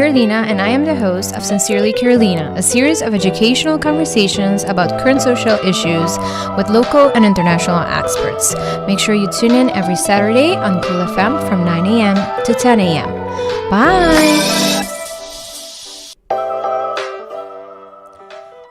Carolina and I am the host of Sincerely Carolina, a series of educational conversations about current social issues with local and international experts. Make sure you tune in every Saturday on Cool FM from 9 a.m. to 10 a.m. Bye!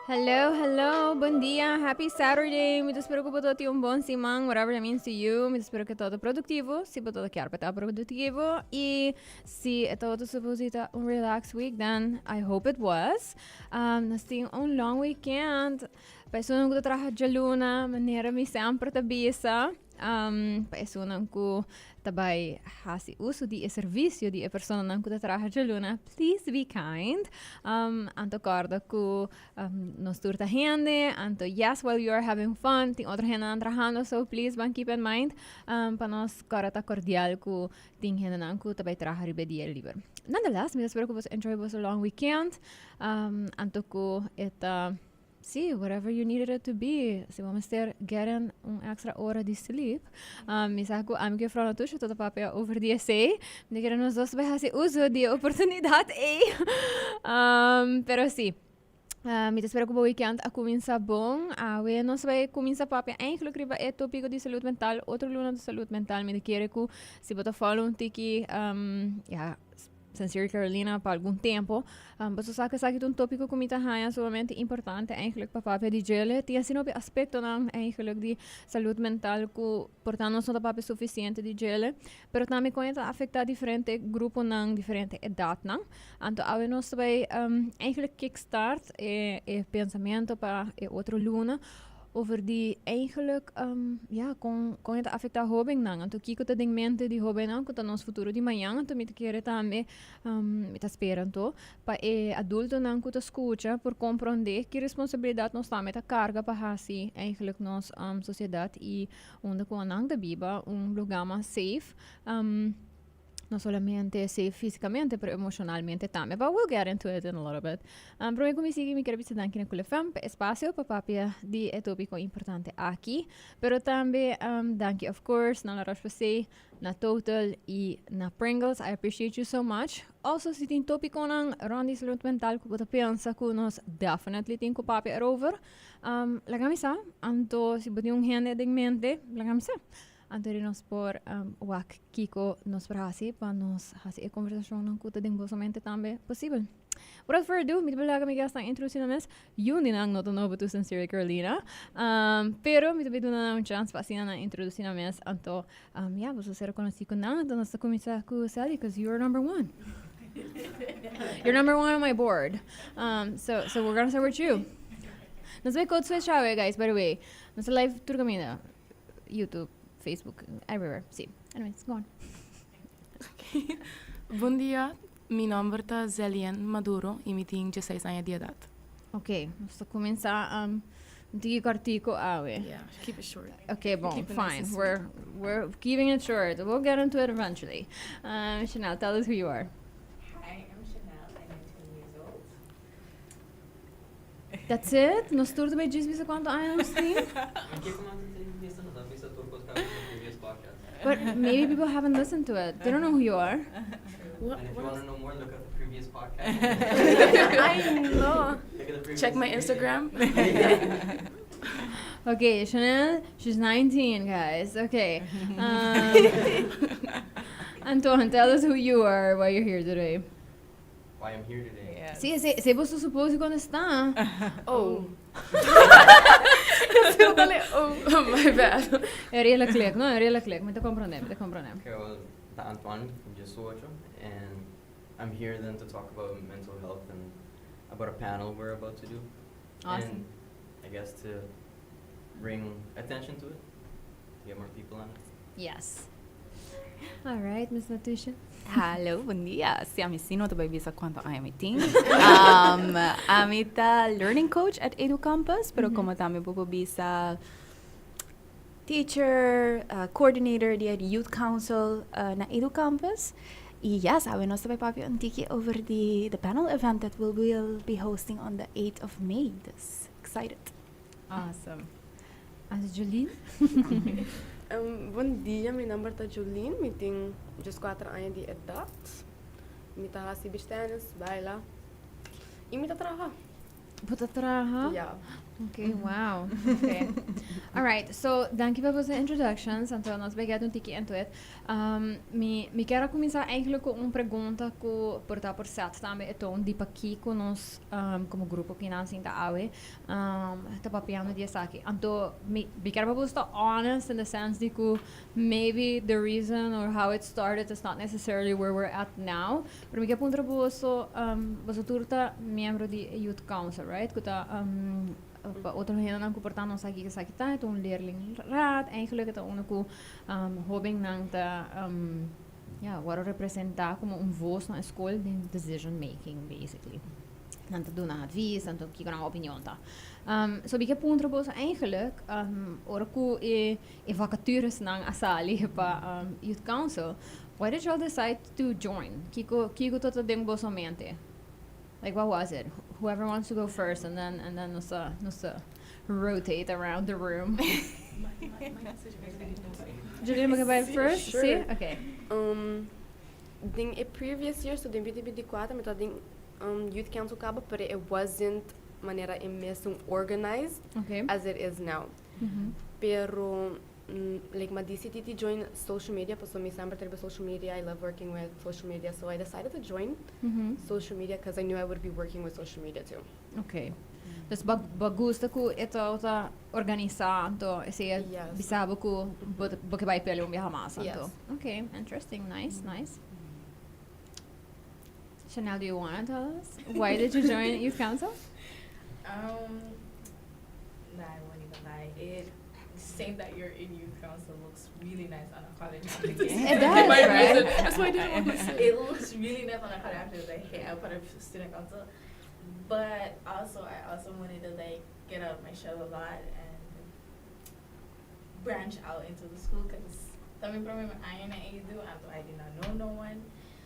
Hello, hello, bon dia, happy Saturday. Mi ta spera cu bo tin un bon siman, whatever that means to you. Mi ta spera cu ta productivo, si bo kier pa ta productivo. Y si ta supposed ta un relax week, then I hope it was. Nos tin un long weekend. Pa esunnan cu ta traha djaluna, manera mi semper ta bisa. Pa esunnan cu ta bay haci uso di e servicio di e personanan cu ta traha djaluna, please be kind. Anto corda cu nos tur ta hende, anto yes, while you are having fun, tin otro hendenan trahando, so please ban keep in mind pa nos corda ta cordial cu tin hendenan cu ta bay traha riba e dia liber. Nonetheless, mi ta spera cu boso enjoy boso long weekend. Anto cu e ta, sí, whatever you needed it to be. Si bo mester get in un extra ora di sleep. Mi sa cu ami cu juffrouw Natusha ta papia over di esey. Mi ta kere nos dos bay haci uso di e oportunidad ey. Pero sí. Mi ta spera cu bo weekend a cuminsa bon. Awe nos bay cuminsa papia eigenlijk riba e topico di salud mental. Otro luna di salud mental. Mi ta kere cu si bo ta follow un tiki, ya, Sincere Carolina pa algun tempo. Pasobra sa cu esaki ta un topico cu mi ta haña sumamente importante eigenlijk pa papia di djele. Tin asina hopi aspectonan eigenlijk di salud mental cu por ta nos no ta papia suficiente di djele. Pero tambe con e ta afecta diferente gruponan, diferente edadnan. Anto awe nos ta bay eigenlijk kickstart e pensamento pa e otro luna over di eigenlijk ya con con e ta afecta hobennan. Anto kico ta den mente di hobennan cu ta nos futuro di mañan. Anto mi ta kere tambe mi ta spera anto pa e adultonan cu ta scucha por compronde ki responsabilidad nos tambe ta carga pa haci eigenlijk nos sociedad y unda cu nan ta biba un lugar mas safe. No solamente safe fisicamente, pero emocionalmente tambe. But we'll get into it in a little bit. Prome cu mi sigui, mi kier bisa danki na Cool FM pa e espacio pa papia di e topico importante aki. Pero tambe danki of course na La Roche-Posay, na Total y na Pringles. I appreciate you so much. Also, si tin topiconan rond di salud mental cu bo ta pensa cu nos definitely tin cu papia erover, laga mi sa. Anto, si bo tin un hende den mente, laga mi sa. Anto di nos por wak kiko nos por hasi pa nos hasi e konversashonnan ku ta den boso mente tambe posibel. Without further ado, mi ta laga mi guestnan introdusi nan mes. Yun di nan no ta nobo to Sincerely Carolina, pero mi ta bay duna nan un chance pa asina nan introdusi nan mes. Anto, ya, boso ser konosí ku nan. Anto nos ta kuminsá ku Sally, cause you are number one. You're number one on my board. So we're gonna start with you. Nos bay code switch awe, guys, by the way. Nos ta live tur kaminda. YouTube, Facebook, everywhere. Sí. Anyways, go on. Bon dia, mi nomber ta Zelien Maduro y mi tin 16 aña di edad. Ok, nos ta cuminsa un tiki cortico awe. Yeah, keep it short. Ok, bon, Keep it fine. nice and We're keeping it short. We'll get into it eventually. Chanel, tell us who you are. Hi, I'm Chanel and I'm 20 years old. That's it? Nos tur ta bay djis bisa cuanto aña nos tin? But maybe people haven't listened to it. They don't know who you are. What, And if you what want else? to know more, look at the previous podcast. I know. Look at the previous Check my video. Instagram. Okay, Chanel, she's 19, guys. Okay. Antoine, tell us who you are, why you're here today. Why I'm here today. Yes. Sí, esei, esei bo su suppose contestá. Oh. Oh, my bad. E regla click, no? E regla click. Mi ta comprende, mi ta comprende. Okay, well, ta Antoine, 18, and I'm here then to talk about mental health and about a panel we're about to do. Awesome. And I guess to bring attention to it, to get more people on it. Yes. All right, Miss Natusha. Hallo, bon dia. Si ami si no ta bay bisa cuanto aña mi tin. Ami ta learning coach at EduCampus, pero como tambe bo por bisa teacher, coordinator di e Youth Council na EduCampus. Y yes, awe nos ta bay papia un tiki over di the panel event that we will be hosting on the 8th of May. Dus excited. Awesome. Anto Jolene? Bon dia, mi nomber ta Jolene, mi tin 14 aña di edat. Mi ta hasi beach tennis, baila. I mi ta traha. Bo ta traha? Ja. Okay, wow. Okay. All right. So, danki pa boso introductions. Anto nos bay get un tiki into it. Mi kier a cuminsa eigenlijk cu un pregunta cu por ta por set tambe e toon di pakico nos como grupo kinan sinta awe ta papiando di esaki. Anto mi kier pa boso ta honest in the sense di cu maybe the reason or how it started is not necessarily where we're at now. Pero mi kier puntra boso, boso tur ta miembro di e Youth Council, right? Cu ta pa otro hendenan cu por ta no sa kico esaki ta, e ta un leerlingraad eigenlijk, e ta uno cu hobennan ta ya, worde representa como un voz na e school den decision making basically. Nan ta duna advies, nan ta kico nan opinion ta. So mi kier puntra boso eigenlijk, ora cu e e vacaturesnan a sali pa Youth Council, why did y'all decide to join? Kico kico ta ta den boso mente? Like what was it? Whoever wants to go first and then nos ta rotate around the room. Julian, bo bay first? Sure. Si? Okay. Den a previous year, so den 2024, mi tabata den Youth Council caba, but it wasn't manera e mesun organized as it is now. Pero like m'a decidi to join social media, paso mi semper ta social media. I love working with social media, so I decided to join social media because I knew I would be working with social media too. Okay. Dus bo gusta cu e ta organisa, anto esey bisabo cu bo kier bay pele un biaha mas, anto. Yes. Okay, interesting, nice, nice. Chanel, do you want to tell us? Why did you join Youth Council? Nah, I won't even lie. It saying that you're in youth council looks really nice on a college application. It does, My right? reason. That's why I didn't want to say. It looks really nice on a college application. Like, hey, I'm part of student council. But also, I also wanted to like get out of my shell a lot and branch out into the school because tambe pa mi aña Edu and I did not know no one.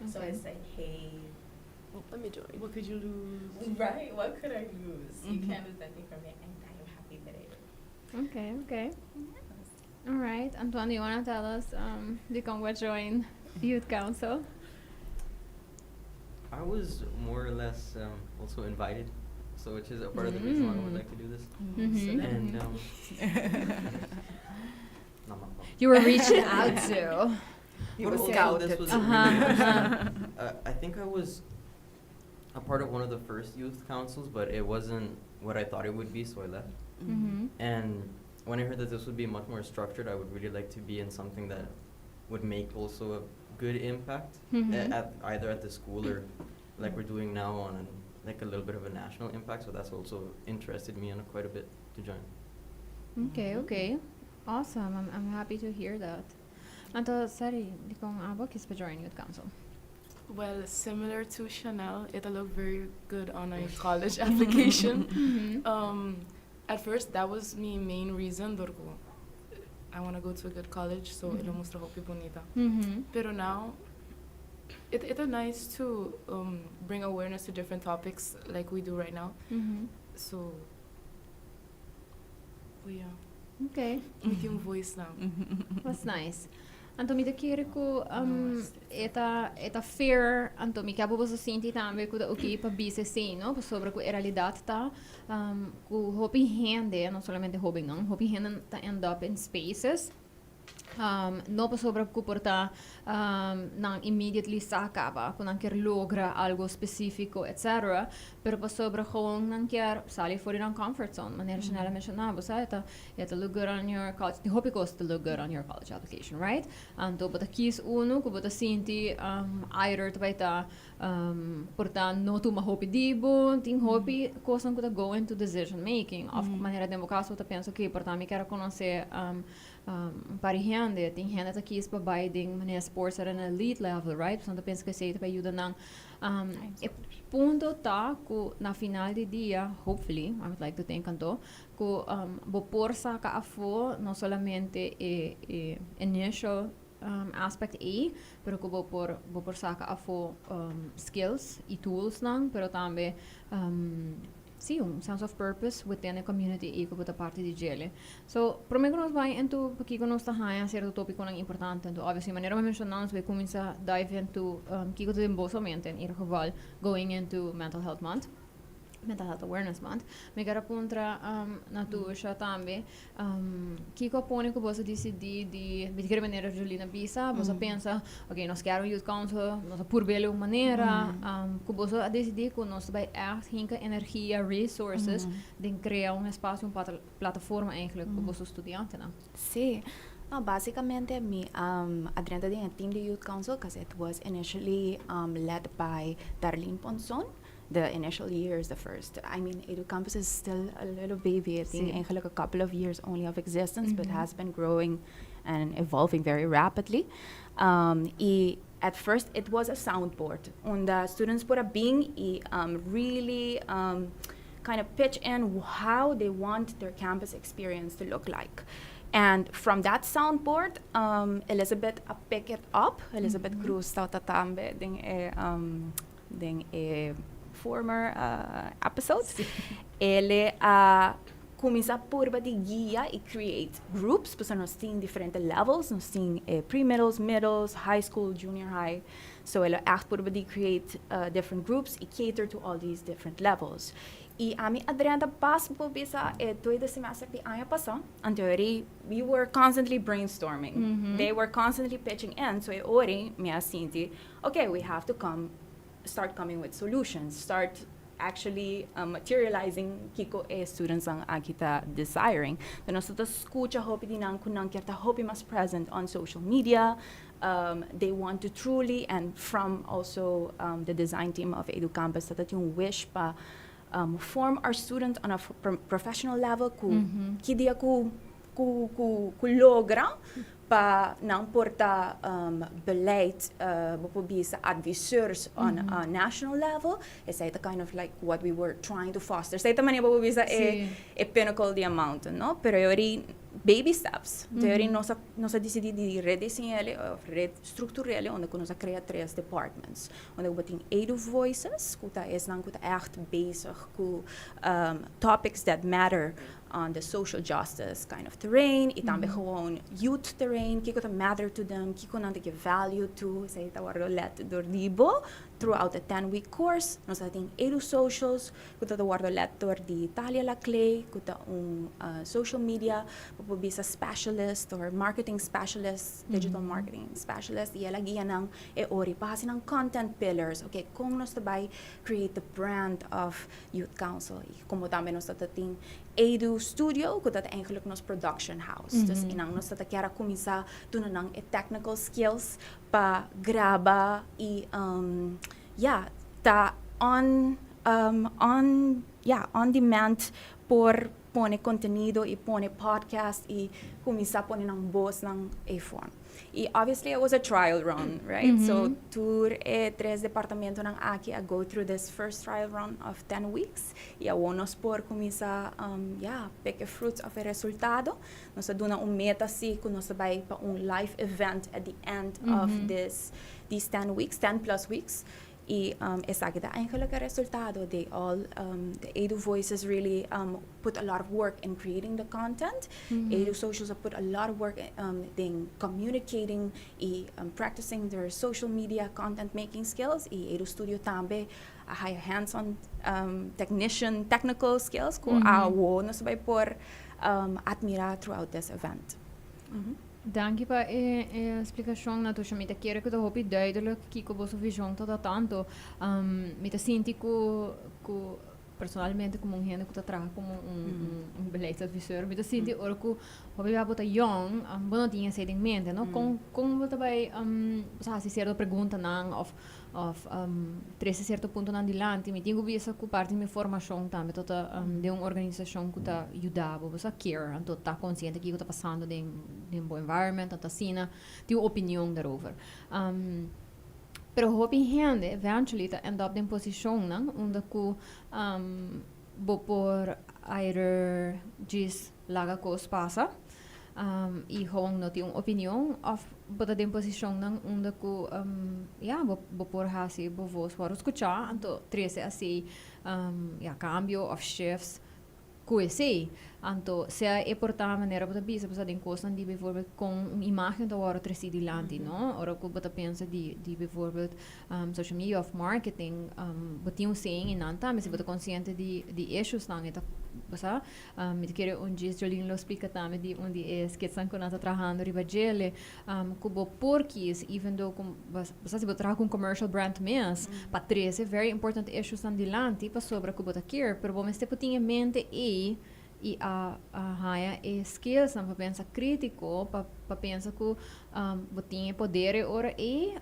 So it's like, hey, Let me join. What could you lose? Right? What could I lose? You can't lose anything from it, and I am happy that I did. Okay. All right. Antoine, do you want to tell us dicon bo a join Youth Council? I was more or less also invited, so which is a part of the reason why I would like to do this. And not my fault. You were reached out to. He But was also scouted. this was really interesting. I think I was a part of one of the first youth councils, but it wasn't what I thought it would be, so I left. And when I heard that this would be much more structured, I would really like to be in something that would make also a good impact at either at the school or like we're doing now on like a little bit of a national impact. So that's also interested me in quite a bit to join. Okay. Awesome. I'm happy to hear that. Anto, Sari, dicon abo a kies pa join Youth Council? Well, similar to Chanel, it looked very good on a college application. At first, that was my main reason. Dor cu I want to go to a good college, so mm mustra hopi bunita. Pero now, it's nice to bring awareness to different topics like we do right now. So, well, yeah, mi tin un voice now. That's nice. Anto mi ta kere cu e ta fair, anto mi kier boso sinti tambe cu ta okay pa bisa si, no? Sobre cu e realidad ta cu hopi hende, no solamente hopi no, hopi hende ta end up in spaces no pasobra cu por ta nan immediately sa caba cu nan kier logra algo specifico, etc. Pero pasobra gewoon nan kier sali for di nan comfort zone. Manera Chanel a menciona, bo sa, e ta look good on your college, di hopi cos to look good on your college application, right? Anto bo ta kies uno cu bo ta sinti either ta bay ta por ta no tuma hopi di bo, tin hopi cos cu ta go into decision making. Of manera den bo caso ta pensa que por ta mi kier conoce par di hende, tin hende ta kies pa bay den manera sports at an elite level, right? So ta pensa cu esey ta yuda nan. E punto ta cu na final di dia, hopefully, I would like to think anto, cu bo por saca afo no solamente e initial aspect A, pero cu bo por saca afo skills y tools nan, pero tambe Si, un sense of purpose within the community y cu ta parti di dje. So, prome cu nos bay into kico nos ta haya cierto topico importante. Anto, obviously, manera mi a menciona, nos bay cuminsa dive into kico ta den boso mente, in ieder geval, going into Mental Health Month. Mental Health Awareness Month. Mi kier puntra Natusha tambe. Kico a pone cu boso a dicidi di, di ki manera Jolina a bisa, boso a pensa, ok, nos kier un youth council, nos a purba un manera, cu boso a dicidi cu nos bay echt hinca energia, resources, di crea un espacio, un plataforma eigenlijk pa boso studiantenan? Si. No, basicamente, mi a drenta den team di Youth Council because it was initially led by Darlene Ponson. The initial years, the first, I mean, Edu Campus is still a little baby. I think eigenlijk a couple of years only of existence, but has been growing and evolving very rapidly. Y at first, it was a soundboard. Unda students por a bin y really kind of pitch in how they want their campus experience to look like. And from that soundboard, Elizabeth a pick it up. Elizabeth Cruz tabata tambe den e, den e former episodes. El a cuminsa purba di guia y create groups, pues nos tin diferente levels, nos tin pre-middles, middles, high school, junior high. So el a echt purba di create different groups y cater to all these different levels. Y ami a drenta pas bo bisa e tweede semester di aña pasa. Anto we were constantly brainstorming. They were constantly pitching in. So e ora mi a sinti, okay, we have to come start coming with solutions, start actually materializing kiko e students nan aki ta desiring. Anto nos ta scucha hopi di nan cu nan kier ta hopi mas present on social media. They want to truly, and from also the design team of Edu Campus, dat un wish pa form our students on a professional level cu ki dia cu logra pa nan por ta beleid, bijvoorbeeld adviseurs on a national level. Is dat kind of like what we were trying to foster. Esey ta manera bijvoorbeeld e pinnacle di mountain, no? Pero ori baby steps. Mm Nos a dicidi di rediseña of restructureer, unda nos a crea tres departments. Unda we tin Edu Voices, cu ta esnan cu ta echt bezig cu topics that matter on the social justice kind of terrain y tambe gewoon youth terrain, kiko ta matter to them, kiko nan ta give value to, esey ta wordo led door di bo throughout the 10-week course. Nos tin Edu Socials, cu ta wordo led door di Talia Laclay, cu ta un social media bisa specialist or marketing specialist, digital marketing specialist, y el a guia nan e ori pa nan content pillars, okay, con nos bay create the brand of Youth Council. Y como tambe nos tin Edu Studio, cu ta eigenlijk nos production house. Dus einan nos ta kier cuminsa duna nan e technical skills pa graba y yeah, ta on, yeah, on demand por pone contenido y pone podcast y cuminsa pone nan voz nan e form. Y obviously it was a trial run, right? So tur e tres departamento nan aki a go through this first trial run of 10 weeks. Y awor nos por cuminsa yeah, pick the fruits of e resultado. Nos a duna un meta si cu nos bay pa un live event at the end of this these 10 weeks, 10 plus weeks. Y esaki ta eigenlijk e resultado. The Edu Voices really put a lot of work in creating the content. Edu Socials have put a lot of work in communicating y practicing their social media content making skills. Y Edu Studio tambe a haya hands-on technician technical skills cu awo nos bay por admira throughout this event. Danki pa e splicacion, Natusha. Mi ta kere cu ta hopi duidelijk kico boso vision ta tanto. Mi ta sinti cu personalmente, como un hende cu ta traha como un beleidsadviseur, mi ta sinti ora cu hopi bo ta young, bo no tin esey den mente, no? Con bo ta bay hasi cierto pregunta nan of trece cierto punto nan dilanti. Mi tin cu bisa cu parti di mi formacion tambe ta di un organisacion cu ta yuda bo care, anto ta consciente kico ta pasando den bo environment, anto asina tin un opinion daarover. Pero hopi hende eventually ta end up den posicion nan unda cu bo por either just laga cos pasa. Y gewoon no tin un opinion of bo ta den posicionnan unda cu ya, bo por haci bo voz wordo scucha, anto trece asina ya, cambio of shifts cu esey. Anto sea e por ta manera bo ta bisa, bo sa den cosnan di bijvoorbeeld con un imagen ta wordo treci dilanti, no? Ora cu bo ta pensa di bijvoorbeeld social media of marketing, bo tin un saying y nan tambe si bo ta consciente di issues nan e ta, bo sa. Mi ta kere un djis Jolene lo splica tambe di un di e sketsnan cu nan ta trahando riba djele, cu bo por kies even though cu bo sa si bo traha cu un commercial brand mes pa trece very important issues nan dilanti pasobra cu bo ta kier, pero bo mester por tin e mente ey y a haya e skills nan pa pensa critico, pa pensa cu bo tin e poder e ora ey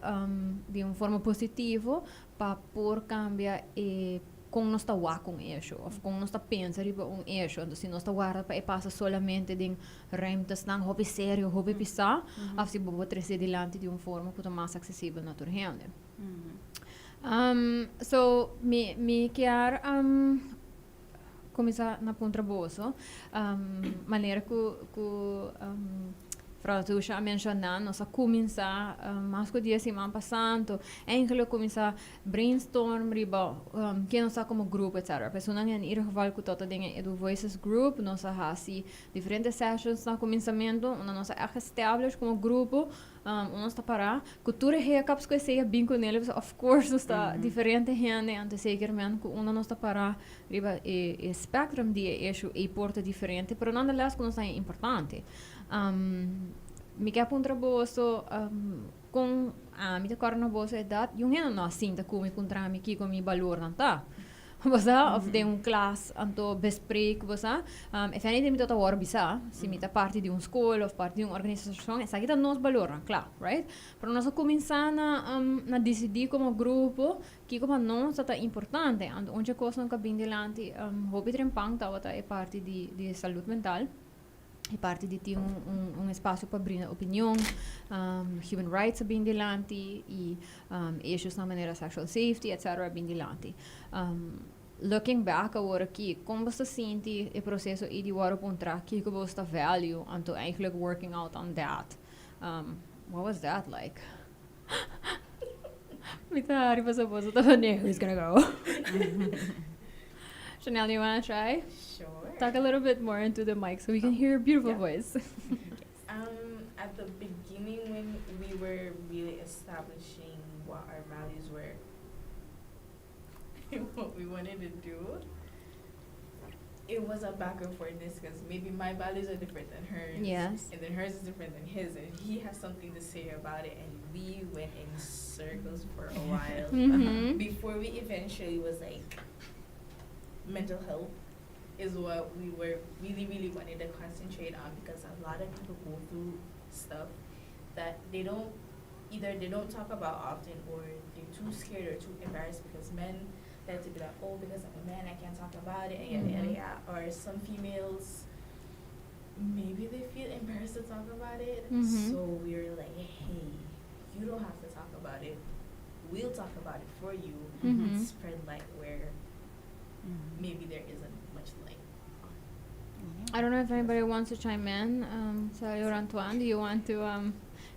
di un forma positivo pa por cambia e con nos ta wak un issue of con nos ta pensa riba un issue. Anto si nos ta warda pa e pasa solamente den ruimtesnan hopi serio, hopi pisa, of si bo por trece dilanti di un forma cu ta mas accesibel na tur hende. So mi kier cuminsa na puntra boso, manera cu Frau Tusha a menciona, nos a cuminsa mas cu 10 siman pasa, anto eigenlijk cuminsa brainstorm riba ken nos ta como grupo, etcetera. Personanan in ieder geval cu ta den e Edu Voices group, nos a haci diferente sessions na cuminsamento, unda nos a echt establish como grupo, nos ta para cu tur e hiccups cu esey a bin cu nele, pasobra of course nos ta diferente hende, anto zekermente cu unda nos ta para riba e spectrum di e issue ey por ta diferente, pero nonetheless cu nos ta importante. Mi ke puntra boso con ami ta corda na boso edad, yun hende no a sinta cu mi puntra mi kico mi balornan ta. Bo sa, of den un klas anto bespreek, bo sa. If anything mi tabata wòrdu bisa, si mi ta parti di un skol of parti di un organisashon, esaki ta nos balornan, kla, right? Pero nos a kuminsá na disidí komo grupo kiko pa nos ta importante. Anto un dje kosnan ku a bin dilanti hopi trempan tabata e parti di salud mental. E parti di tin un espacio pa brinda opinion, human rights a bin dilanti y issues na manera sexual safety etc. A bin dilanti. Looking back awor aki, con bo ta sinti e proceso y di worde puntra kico bo ta value anto eigenlijk working out on that? What was that like? Mi ta hari pasobra boso ta wanneer who's gonna go? Chanel, you wanna try? Sure. Talk a little bit more into the mic so we can hear your beautiful voice. At the beginning, when we were really establishing what our values were, what we wanted to do, it was a back and forth because maybe my values are different than hers. And then hers is different than his, and he has something to say about it, and we went in circles for a while before we eventually was like, mental health is what we were really, really wanted to concentrate on, because a lot of people go through stuff that they don't, either they don't talk about often, or they're too scared or too embarrassed, because men like to be like, oh, because I'm a man, I can't talk about it, and yada, yada, yada. Or some females, maybe they feel embarrassed to talk about it. So we were like, hey, you don't have to talk about it. We'll talk about it for you. Spread light where maybe there isn't much light. I don't know if anybody wants to chime in. Sally or Antoine, do you want to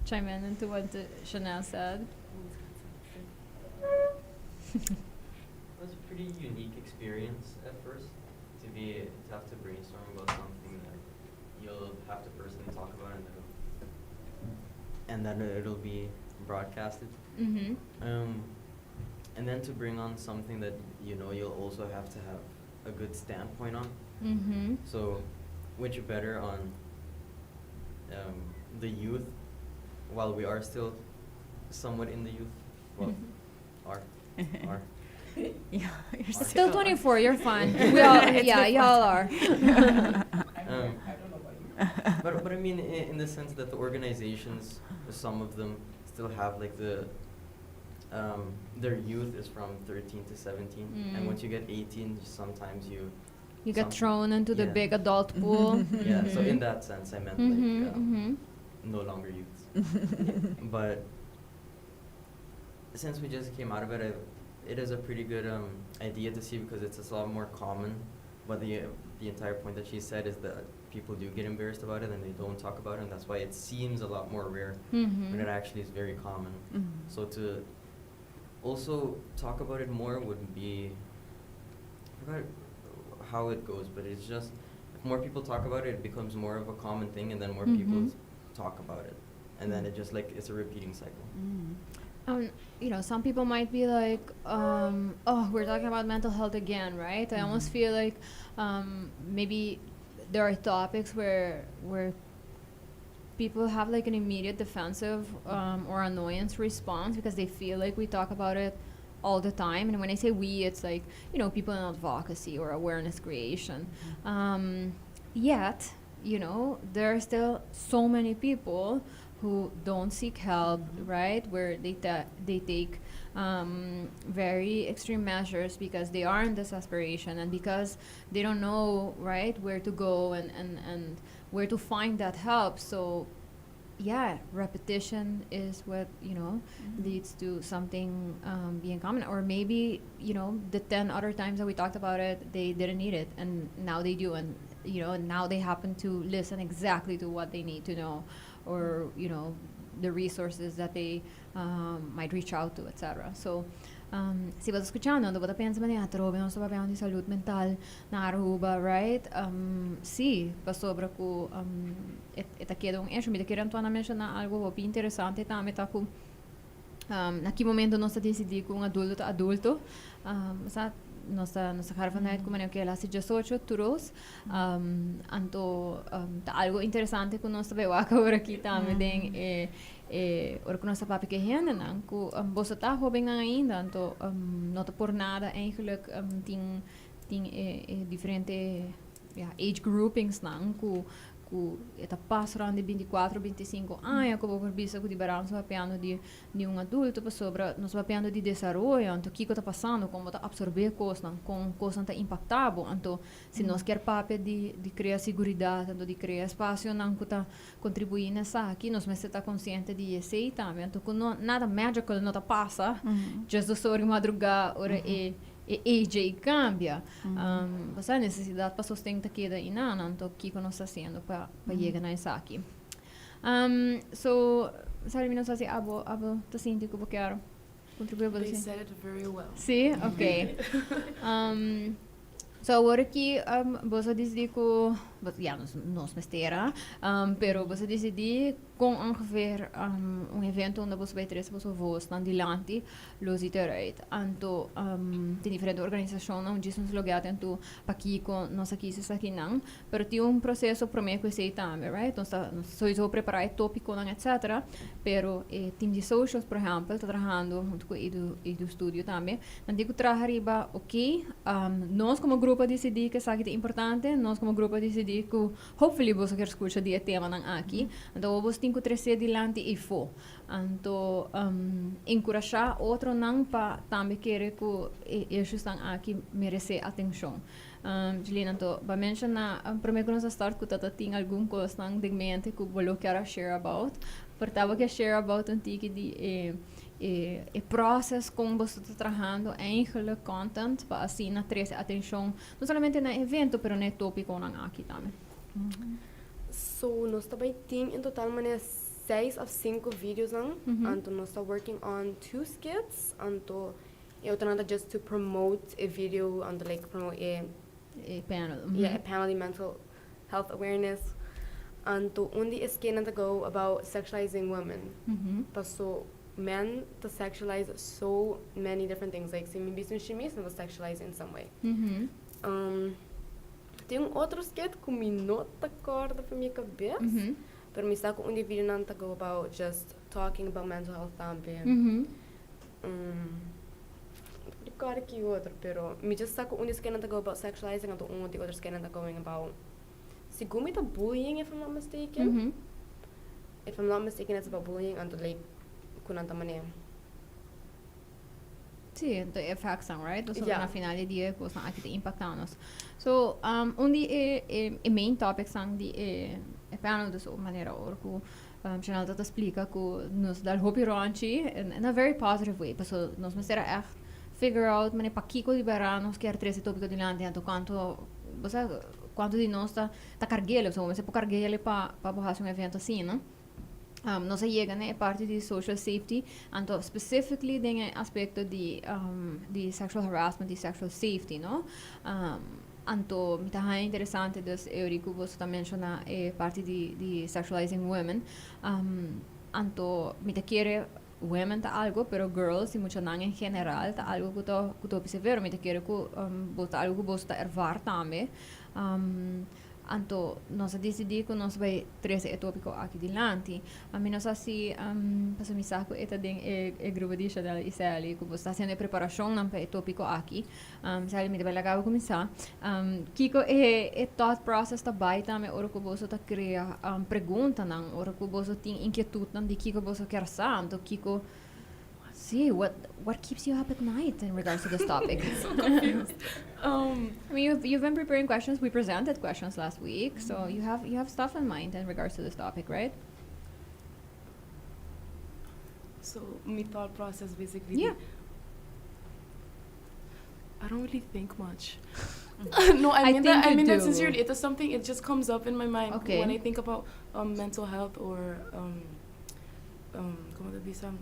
chime in into what Chanel said? It was a pretty unique experience at first to have to brainstorm about something that you'll have to personally talk about and then it'll be broadcasted. And then to bring on something that you know you'll also have to have a good standpoint on. So, which better on the youth, while we are still somewhat in the youth, well, are. Yeah, you're Are. Still 24, you're fine. We all, It's yeah, before. you all are. I don't know about you. But I mean, in the sense that the organizations, some of them still have like their youth is from 13 to 17, and once you get 18, sometimes you You get some thrown into the Yeah. big adult pool. Yeah, so in that sense, I meant no longer youths. But since we just came out of it, it is a pretty good idea to see, because it's a lot more common. But the entire point that she said is that People do get embarrassed about it and they don't talk about it, and that's why it seems a lot more rare when it actually is very common. So to also talk about it more would be, I forgot how it goes, but it's just if more people talk about it, it becomes more of a common thing, and then more people talk about it, and then it just, like, it's a repeating cycle. Some people might be like, "Oh, we're talking about mental health again," right? I almost feel like maybe there are topics where people have, like, an immediate defensive or annoyance response because they feel like we talk about it all the time. And when I say we, it's like people in advocacy or awareness creation. Yet there are still so many people who don't seek help, right? Where they take very extreme measures because they are in desperation and because they don't know, right, where to go and where to find that help. So, yeah, repetition is what leads to something being common. Or maybe the 10 other times that we talked about it, they didn't need it. And now they do. And now they happen to listen exactly to what they need to know or the resources that they might reach out to, etc. So, si bo ta scuchando, bo ta pensa, "Atrobe nos ta papiando di salud mental na Aruba," right? Si, pasobra cu e ta keda un issue. Mi kier a menciona algo hopi interesante tambe, ta cu na ki momento nos ta dicidi cu un adulto ta adulto. Sa, nos ta vanuit como cu el a haci 18 tur cos. Anto ta algo interesante cu nos tambe awor aki tambe den e ora cu nos ta papia cu hendenan cu bo ta hoben ainda, anto no ta por nada eigenlijk tin e diferente, ja, age groupings nan cu ta pasa rond di 24, 25 aña, cu por bisa cu di barança papiando di un adulto, pasobra nos papiando di desaroyo, anto kico ta pasando, con ta absorbe cos, con cos ta impactabo. Anto si nos kier papia di crea seguridad, anto di crea espacionan cu ta contribui na esaki, nos mester ta consciente di esey tambe. Anto cu no, nada magical no ta pasa, just 2 or madruga, ora e age cambia. E necesidad pa sosten ta keda einan, anto kico nos ta haciendo pa yega na esaki? So, sabi, no sa si abo ta sinti cu bo kier contribui pa They said it very well. Si? Ok. So awor aki bo a dicidi cu, ja, nos mester, pero bo a dicidi cu ongeveer un evento unda bo bay trece bo voz nan dilanti lo ziet eruit. Anto tin diferente organisacion un djis nos logado anto pakico nos a kies esakinan, pero tin un proceso prome cu esey tambe, right? Nos ta sowieso prepara e topiconan, etc. Pero team di socials, por ehempel, ta trahando hunto cu Edu Studio tambe. Nan tin cu traha riba, ok, nos como grupo a dicidi cu esaki ta importante, nos como grupo a dicidi cu hopefully bo kier scucha di e temanan aki. Anto bo tin cu trece dilanti y fo. Anto encurasha otronan pa tambe kere cu e issues nan aki merece atencion. Jelena, anto, bo a menciona prome cu nos start cu tata tin algun cosnan den mente cu bo lo kier share about. Por ta bo kier share about un tiki di e process con bo ta trahando eigenlijk content pa asina trece atencion no solamente na evento pero na topiconan aki tambe. So, nos ta bay tin in total mane seis of cinco videos nan. Anto nos ta working on two skits. Anto e otro ta just to promote a video, anto, like, promote a E panel. Yeah, a panel di mental health awareness. Anto un di e skit nan ta go about sexualizing women. Paso men ta sexualize so many different things. Like, si mi bisti un shimis, nan ta sexualize in some way. Tin un otro skit cu mi no ta corda pa mi cabes. Pero mi sa cu un di video nan ta go about just talking about mental health tambe. Recordo ki otro, pero mi just sa cu un di skit nan ta go about sexualizing, anto un di otro skit nan ta going about, segun mi, ta bullying, if I'm not mistaken. If I'm not mistaken, it's about bullying, anto, like, cu nan ta mane. Si, anto effects, right? So, na final di dia, cosnan aki ta impacta nos. So, un di e main topics nan di e panel, dus op manera ora cu Chanel ta explica cu nos dal hopi ronchi in a very positive way. So, nos mester echt figure out mane pakico di bera nos kier trece topico dilanti, anto cuanto, bo sa, Cuanto di nos ta ta carguele, so bo por carguele pa pa bo haci un evento asina, no? Nos a yega na e parti di social safety, anto specifically den e aspecto di di sexual harassment y sexual safety, no? Anto mi ta haña interesante dus e ori cu boso ta menciona e parti di di sexualizing women. Anto mi ta kere women ta algo, pero girls y muchanan en general ta algo cu ta cu ta hopi severo. Mi ta kere cu bo ta algo cu boso ta ervaar tambe. Anto nos a disidí ku nos bai trese e tópiko aki dilanti. Mi no sa si pasobra mi sa ku e ta den e e grupo di Chanel i Sally ku bo sta hasiendo e preparashonnan pa e tópiko aki. Sally mi ta bai laga bo kuminsá. Kiko e e thought process ta bai tambe ora ku boso ta krea preguntanan, ora ku boso tin inkietutnan di kiko boso kier sa, anto kiko Sí, what what keeps you up at night in regards to this topic? So confused. I mean, you've been preparing questions. We presented questions last week, so you have stuff in mind in regards to this topic, right? So my thought process basically. I don't really think much. No, I I mean that. think I you mean that do. sincerely. It is something. It just comes up in my mind when I think about mental health or con ta bisa,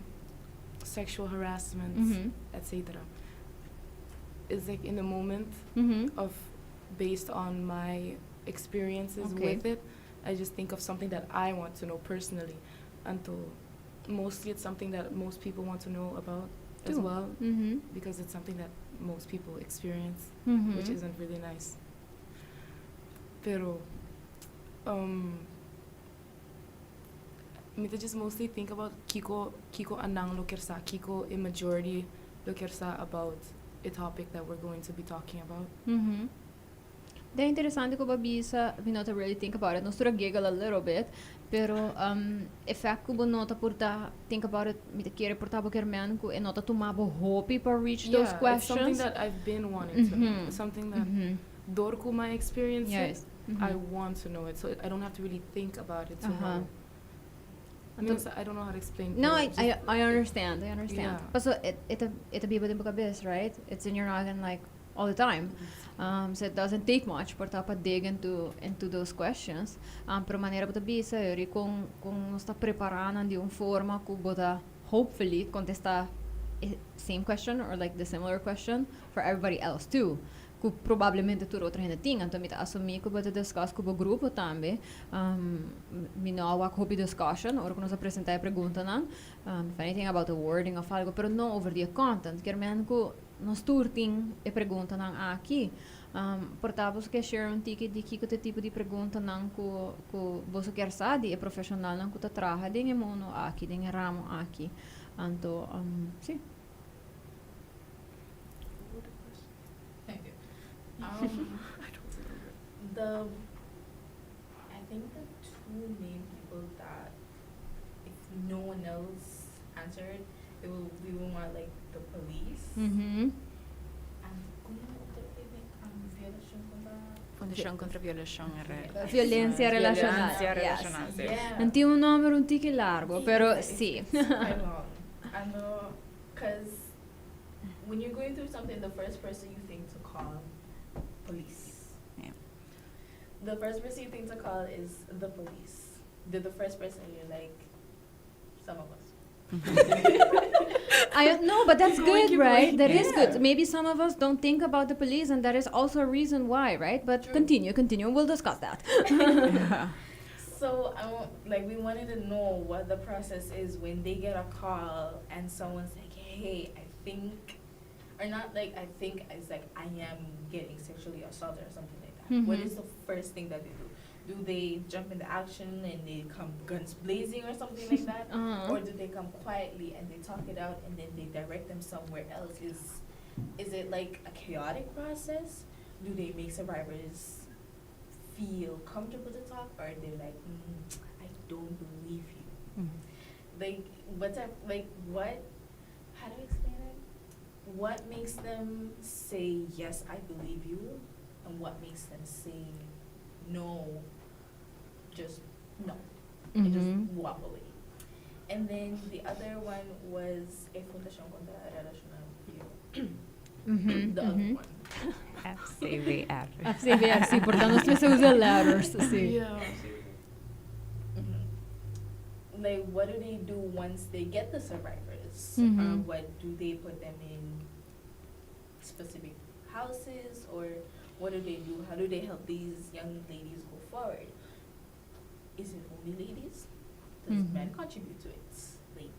sexual harassment, etc. It's like in the moment of based on my experiences with it. I just think of something that I want to know personally. Until mostly it's something that most people want to know about as Too. well because it's something that most people experience, which isn't really nice. Pero mi ta just mostly think about kiko nan lo kier sa, kiko a majority lo kier sa about a topic that we're going to be talking about. Ta interesante cu bo a bisa, we not really think about it. Nos tur a giggle a little bit, pero e fact cu bo no ta por ta think about it, mi ta kere por ta bo kier men cu e no ta tuma bo hopi pa reach those Yeah, it's questions. something that I've been wanting to know. It's something that door cu my experience it, I want to know it. So I don't have to really think about it to know. I mean, I don't know how to explain. No, Pero I, I understand. I understand. Yeah. But so it biba den bo cabes, right? It's in your noggin like all the time. So it doesn't take much pa ta pa dig into those questions. Pero manera bo ta bisa, eri con nos ta prepara di un forma cu bo ta hopefully contesta e same question or like the similar question for everybody else too. Cu probablemente tur otro hende tin. Anto mi ta asumi cu bo ta discuss cu bo grupo tambe. Mi no a wak hopi discussion, ora cu nos a presenta e preguntanan. If anything about the wording of algo, pero no over the content. Kier men cu nos tur tin e preguntanan aki. Por ta boso kier share un tiki di kiko e tipo di preguntanan cu boso kier sa di e profesionalnan cu ta traha den e mundo aki, den e ramo aki. Anto, si. Thank you. The I think the two main people that if no one else answered, it will we will want like the police and con otro violacion contra Fundacion contra Violacion Violencia relacional. Violencia relacional, si. Yeah. No tin un nomber un tiki largo, pero si. It's quite long. I know, 'cause when you're going through something, the first person you think to call, police. The first person you think to call is the police. They're the first person you're like, some of us. I no, but that's Keep going, good, keep right? going. That is good. Maybe some of us don't think about the police, and that is also a reason why, right? But True. Continue, continue. We'll discuss that. So I want, like, we wanted to know what the process is when they get a call and someone's like, "Hey, I think," or not like I think, it's like I am getting sexually assaulted or something like that. What is the first thing that they do? Do they jump into action and they come guns blazing or something like that? Or do they come quietly and they talk it out and then they direct them somewhere else? Is it like a chaotic process? Do they make survivors feel comfortable to talk, or are they like, I don't believe you"? Like what type like what how do I explain it? What makes them say yes, I believe you, and what makes them say no, just no, and just walk away? And then the other one was a Fundación contra Relacional The other one. FCVR. FCVR, si, por tanto nos mester usa letters, si. Yeah. Like, what do they do once they get the survivors? Or what do they put them in specific houses? Or what do they do? How do they help these young ladies go forward? Is it only ladies? Does men contribute to it? Like,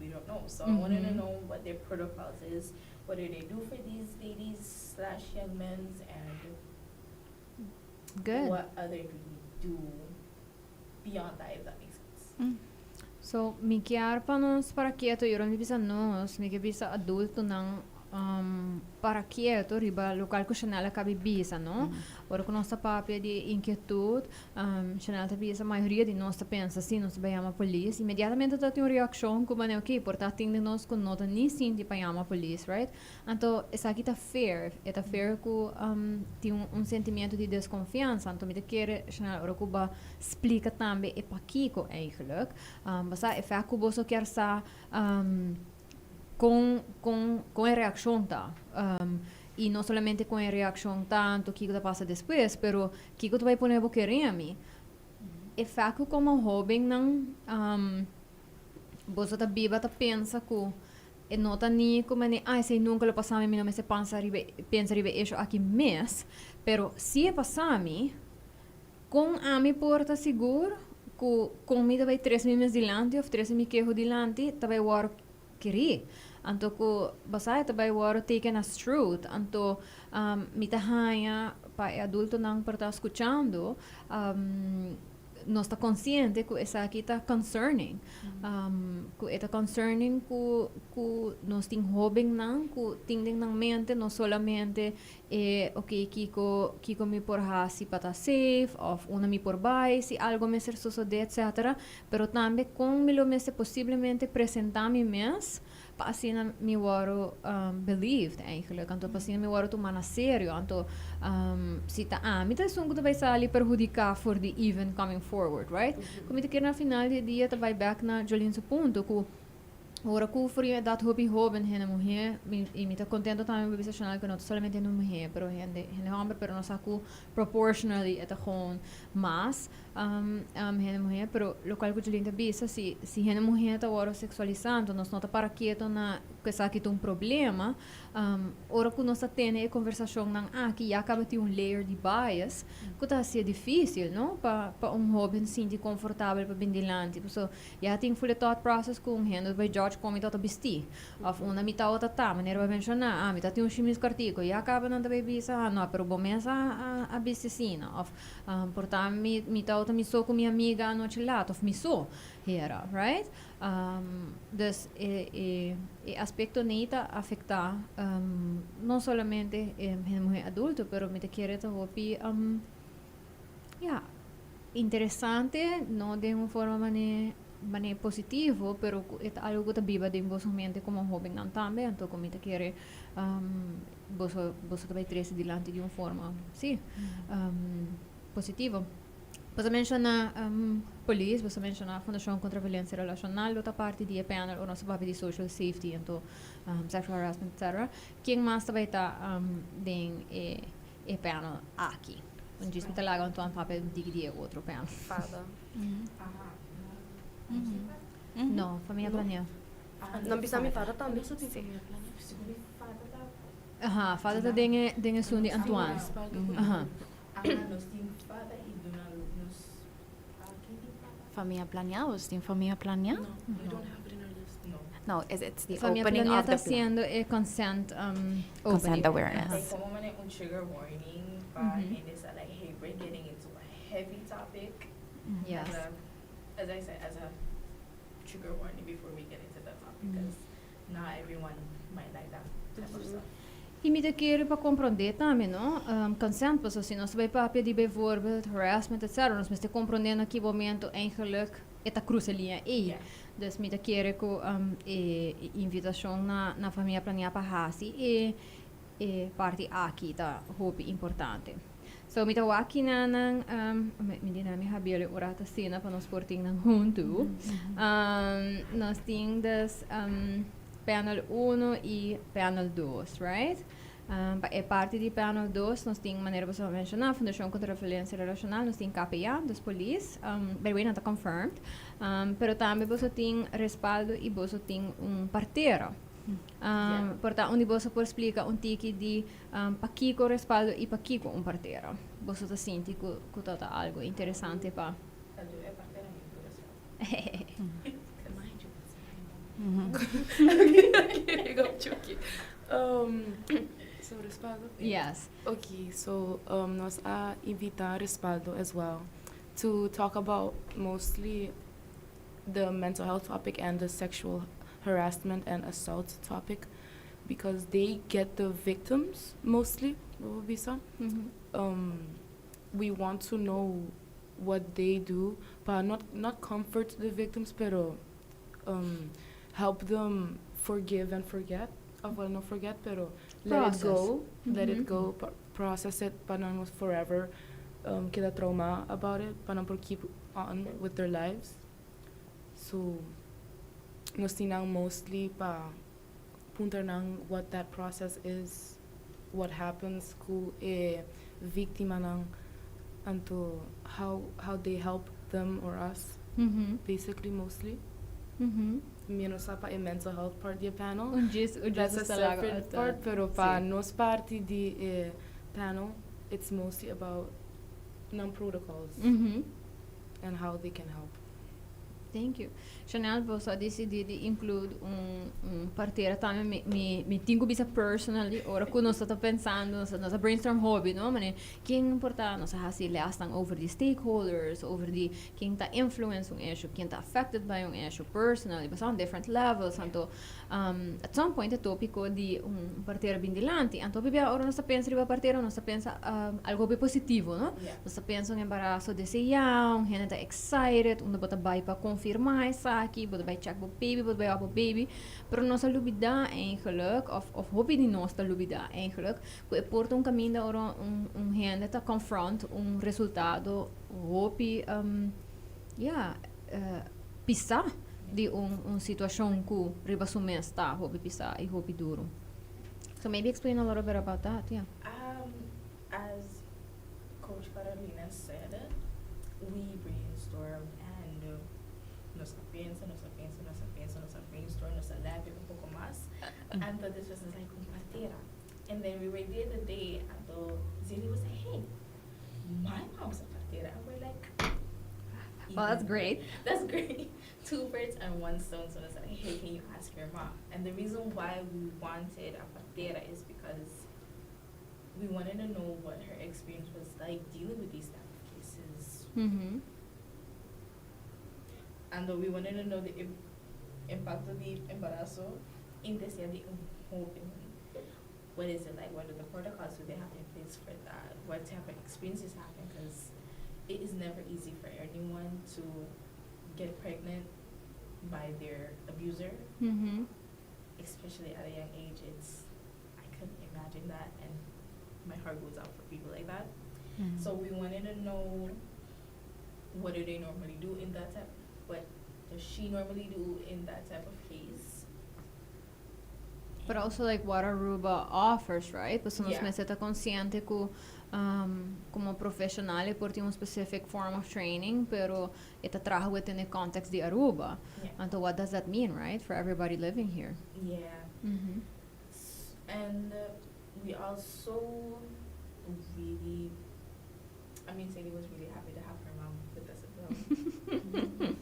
we don't know. So I wanted to know what their protocols is. What do they do for these ladies/young men? And Good. what other do we do beyond that, if that makes sense? So, mi kier pa nos para keto, yo no bisa nos, mi ke bisa adultonan para keto riba loke ku Chanel a kaba di bisa, no? Ora ku nos ta papia di inkietut, Chanel ta bisa mayoria di nos ta pensa si nos bai yama polis, inmediatamente ta tin un reakshon ku mane ok, por ta tin di nos ku no ta ni sinti pa yama polis, right? Anto esaki ta fair, e ta fair ku tin un sentimiento di deskonfiansa. Anto mi ta kere, Chanel, ora ku bo a splika tambe e pakiko eigenlijk, basa e fek ku boso kier sa kon e reakshon ta. I no solamente kon e reakshon ta, anto kiko ta pasa despues, pero kiko ta bai pone bo kere mi. E fek ku komo hóbennan boso ta biba ta pensa ku e no ta ni ku mane, "Ai, esei nunka lo pasa mi, mi no mester pensa riba e hecho aki mes." Pero si e pasa mi, kon ami por ta sigur ku kon mi ta bai trese mi mes dilanti òf trese mi keho dilanti ta bai wòrdu kerí? Anto ku basa ta bai wòrdu taken as truth. Anto mi ta haña pa e adultonan por ta skuchando, nos ta konsiente ku esaki ta concerning. Ku e ta concerning ku nos tin hóbennan ku tin den nan mente no solamente e ok, kiko mi por hasi pa ta safe òf unda mi por bai si algu mester sosodé, etcetera, pero tambe kon mi lo mester posiblemente presentá mi mes pa asina mi wòrdu believed eigenlijk. Anto pa asina mi wòrdu tumá na serio. Anto si ta ami ta esun ku ta bai sali perhudiká for di even coming forward, right? Ku mi ta kere na final di e dia ta bai bèk na Jolene su punto ku ora ku for di un edat hopi hóben hende muhé, i mi ta kontento tambe pa bisa Chanel ku no ta solamente hende muhé pero hende hòmber, pero nos sa ku proportionally e ta gewoon mas hende muhé. Pero lokual ku Jolene ta bisa, si hende muhé ta wòrdu seksualisá, anto nos no ta para keto na ku esaki ta un problema. Ora ku nos ta tene e konversashonnan aki ya kaba tin un layer di bias ku ta hasié difísil, no, pa un hóben sinti konfortabel pa bin dilanti, pasobra ya tin full e thought process ku un hende bai judge kon mi ta bistí òf unda mi tabata ta, manera bo a menshoná, ah, mi ta tin un shimis kòrtiku, ya kaba nan ta bai bisa, "Ah, no, pero bo mes a bisti asina," òf por ta mi tabata mi so ku mi amiga anochi lat òf mi so hera, right? Dus e aspekto nei ta afektá no solamente hende muhé adulto, pero mi ta kere ta hopi, ya, interesante, no den un forma mane positivo, pero ku e ta algu ku ta biba den boso mente komo hóbennan tambe. Anto ku mi ta kere boso ta bai trese dilanti di un forma, sí, positivo. Boso a menshoná polis, boso a menshoná Fundashon kontra Violensia Relashonal lo ta parti di e panel ora nos ta papia di social safety anto sexual harassment, etcetera. Ken mas ta bai ta den e panel aki? Un djis mi ta laga Antoine papia un tiki di e otro panel. Fada. No, Famia Planea. Nan bisa mi fada tambe. Aha, fada ta den esun di Antoine. Aha. Ah, nos tin fada i duna nos aki tin fada. Famia Planea, nos tin Famia Planea? No, we don't have it in our list. No. No, it's the Famia opening Planea of ta the plan. hasiendo e consent Consent opening. awareness. Like komo mane un trigger warning pa hende sa like, "Hey, we're getting into a heavy topic." As I said, as a trigger warning before we get into that topic, because not everyone might like that type of stuff. I mi ta kere pa komprondé tambe, no? Consent, pasobra si nos bai papia di bijvoorbeeld harassment, etc., nos mester komprondé na ki momento eigenlijk e ta krusa liña ei. Dus mi ta kere ku e invitashon na Famia Planea pa hasi e parti aki ta hopi importante. So mi ta wak kinan, mi di nan mi Javier ora ta asina pa nos por tin nan huntu. Nos tin dus panel 1 i panel 2, right? Pa e parti di panel 2, nos tin, manera bo a menciona, Fundacion contra Violencia Relacional, nos tin KPA, dus police, by the way, nan ta confirmed, pero tambe bo tin Respaldo y bo tin un partera. Por ta un di boso por splica un tiki di pakico Respaldo y pakico un partera. Bo ta sinti cu ta algo interesante pa. E partera mi por Respaldo. Mind you, it's Okay, go joking. So Respaldo? Yes. Okay, so nos a invita Respaldo as well to talk about mostly the mental health topic and the sexual harassment and assault topic because they get the victims mostly, bisa. We want to know what they do, but not comfort the victims, pero help them forgive and forget. Oh, well, not forget, pero let Process. It go, let it go, process it, pa no forever keda trauma about it, pa nan por keep on with their lives. So, nos tin nan mostly pa puntra nan what that process is, what happens ku e victima nan, anto how they help them or us, basically, mostly. Mi no sa pa e mental health part di e panel. Un That's a just talaga separate part, pero pa nos parti di e panel, it's mostly about nan protocols and how they can help. Thank you. Chanel, bo a dicidi di include un partera tambe. Mi tin cu bisa personally, ora cu nos ta pensando, nos a brainstorm hopi, no? Mane, ken por ta, nos a hasi lesnan over di stakeholders, over di ken ta influence un issue, ken ta affected by un issue personally, basta on different levels, anto, at some point, e topico di un partera bin dilanti. Anto, bibia, ora nos ta pensa riba partera, nos ta pensa algo hopi positivo, no? Yeah. Nos ta pensa un embaraso desea, un hende ta excited, unda bo ta bay pa confirma esaki, bo ta bay check bo baby, bo ta bay wak bo baby, pero nos a lubida eigenlijk, of hopi di nos ta lubida eigenlijk, cu e por ta un caminda ora un hende ta confront un resultado hopi ja, pisa di un situacion cu riba su mes ta hopi pisa y hopi duro. So maybe explain a little bit about that, yeah. As Coach Carolina said, we brainstormed and nos a pensa, nos a pensa, nos a pensa, nos a brainstorm, nos a labia un poco mas. And this was like un partera. And then we were there the day, and the Zilly was like, "Hey, my mom's a partera." And we're like, Well, that's great. That's great. Two birds and one stone. So I was like, "Hey, can you ask your mom?" And the reason why we wanted a partera is because we wanted to know what her experience was like dealing with these type of cases. And we wanted to know the impacto di embaraso desde di un hoben. What is it like? What are the protocols do they have in place for that? What type of experiences happen? Because it is never easy for anyone to get pregnant by their abuser, especially at a young age. It's I couldn't imagine that, and my heart goes out for people like that. So we wanted to know what do they normally do in that type. What does she normally do in that type of case? But also like what Aruba offers, right? Pasobra nos mester ta consciente cu como profesional e por tin un specific form of training, pero e ta traha within the context di Aruba. And so what does that mean, right? For everybody living here. Yeah. And we also really, I mean, Sadie was really happy to have her mom with us as well.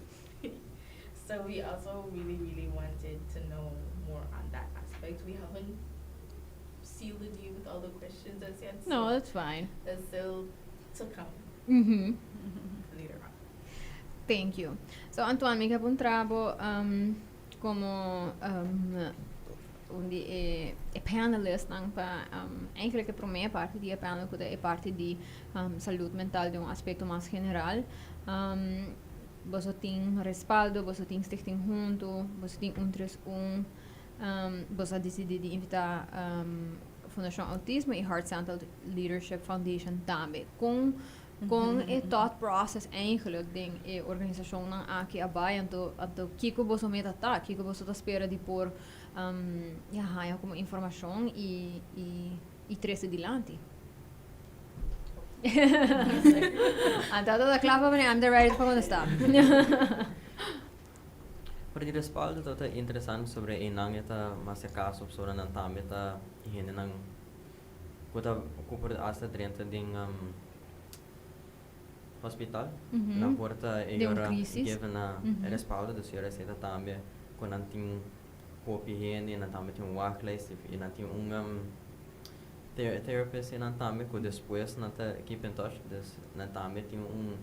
So we also really, really wanted to know more on that aspect. We haven't sealed the deal with all the questions as yet. No, so that's fine. that's still to come later on. Thank you. So Antoine, mi kier puntra bo como un di e panelist nan pa eigenlijk e prome parti di e panel, cu e parti di salud mental di un aspecto mas general. Bo tin Respaldo, bo tin Stichting Hunto, bo tin 131, bo a dicidi di invita Fundacion Autismo y Heart Centered Leadership Foundation tambe. Con e thought process eigenlijk den e organisacion nan aki a bay, anto kico boso meta ta, kico boso ta spera di por ja, haya como informacion y Y trece dilanti. Anto ta cla pa I'm the right pa contesta. Pero di respaldo ta interesante sobre einan e ta mas e caso pasobra nan tambe ta hendenan cu ta cu por hasta drenta den hospital. Nan por ta e Den un yora crisis. Give na respaldo, dus yora esey ta tambe cu nan tin hopi hende y nan tambe tin un wachtlijst y nan tin un therapist y nan tambe cu despues nan ta keep in touch, dus nan tambe tin un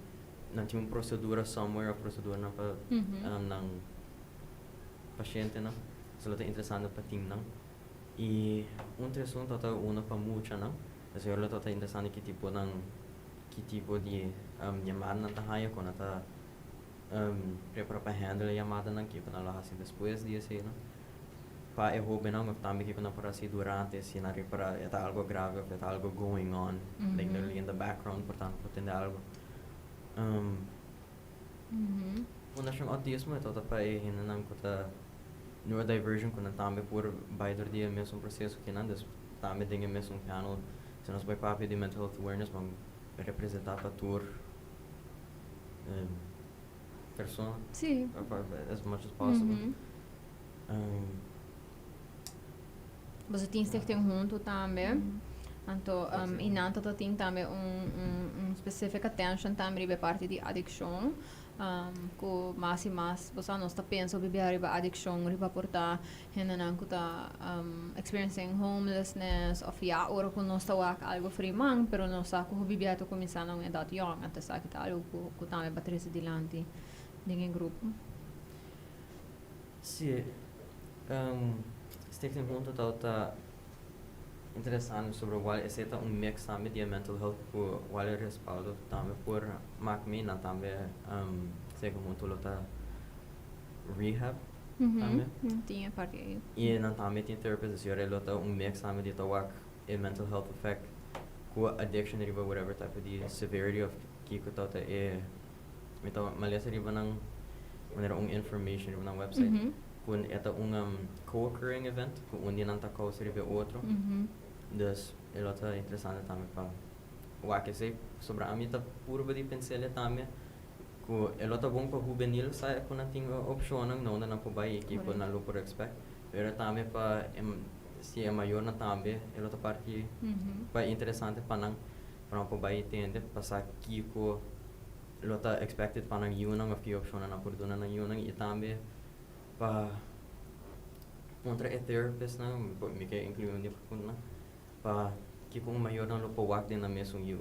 nan tin un procedura somewhere of proceduranan pa nan pacientenan. So lo ta interesante pa tin nan. Y un tresun ta ta uno pa muchanan. Dus lo ta interesante ki tipo nan ki tipo di yamadanan ta haya cu nan ta prepara pa handle e yamadanan, kico nan lo haci despues di esey nan. Pa e hobennan of tambe kico nan por haci durante si nan ripara e ta algo grave of e ta algo going on like literally in the background por tanto por tende algo. Fundacion Autismo e ta pa e hendenan cu ta neurodivergent cu nan tambe por bay door di e mesun proceso cu nan, dus tambe den e mesun panel. Si nos bay papia di mental health awareness ban representa pa tur persona as much as possible. Boso tin stichting hunto tambe. Anto y nan ta tin tambe un specific attention tambe riba e parti di adiccion. Cu mas y mas bo sa nos ta pensa hopi bia riba adiccion, riba por ta hendenan cu ta experiencing homelessness of ya ora cu nos ta wak algo friman, pero nos sa cu hopi bia ta cuminsa na un edad yong. Anto esaki ta algo cu tambe ba trece dilanti den e grupo. Si, Stichting Hunto ta interesante sobre wal esey ta un mix tambe di e mental health cu wal e respaldo tambe por mak mi nan tambe Stichting Hunto lo ta rehab tambe. Tin e parti ey. Y nan tambe tin therapist, dus yora lo ta un mix tambe di ta wak e mental health effect cu addiction riba whatever type di severity of kico ta ta e mi ta malesa riba nan manera un information riba nan website cu e ta un co-occurring event cu un di nan ta causa riba e otro. Dus e lo ta interesante tambe pa wak esey pasobra ami ta purba di pensele tambe cu e lo ta bon pa hubenil sa cu nan tin opcionnan na unda nan por bay y kico nan lo por expect, pero tambe pa e si e mayornan tambe e lo ta parti pa interesante pa nan pa nan por bay tende pa sa kico lo ta expected pa nan yunan of ki opcionnan nan por duna nan yunan y tambe pa puntra e therapistnan, mi ke inclui un di e puntonan, pa kiko un mayornan lo por wak den nan mesun yu.